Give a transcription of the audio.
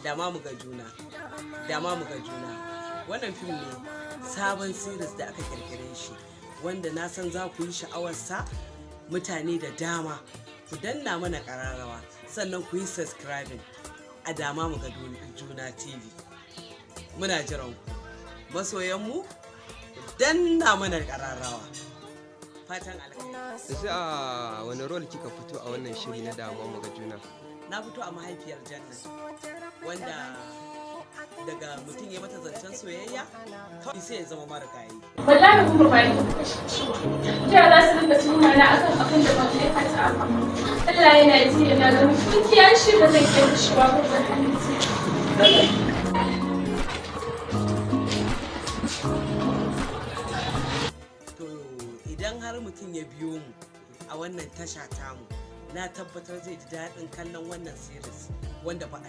Dama Mu Ga Juna. Dama Mu Ga Juna. Wannan fim ne, sabon series da aka kirkire shi, wanda na san za ku yi sha'awarsa, mutane da dama. Ku danna mana ƙararrawa, sannan ku yi subscribing a Dama Mu Ga Juna TV. Muna jiran ku. Masoyanmu, ku danna mana ƙararrawa. Fatan alkhairi. Yanzu a wani role kika fito a wannan shiri na Dama Mu Ga Juna? Na fito a mahaifiyar Jannat, wanda daga mutum ya mata zancen soyayya kawai sai ya zama marigayi. Wallahi kuma ba ni kuka kashe. Jiya za su dinga tuhuma na akan abin da ban aikata ba. Allah yana ji yana gani, dukiya shi ba zan iya kashewa ba, zan halitta. To, idan har mutum ya biyo mu a wannan tasha tamu, na tabbatar zai ji daɗin kallon wannan series wanda ba a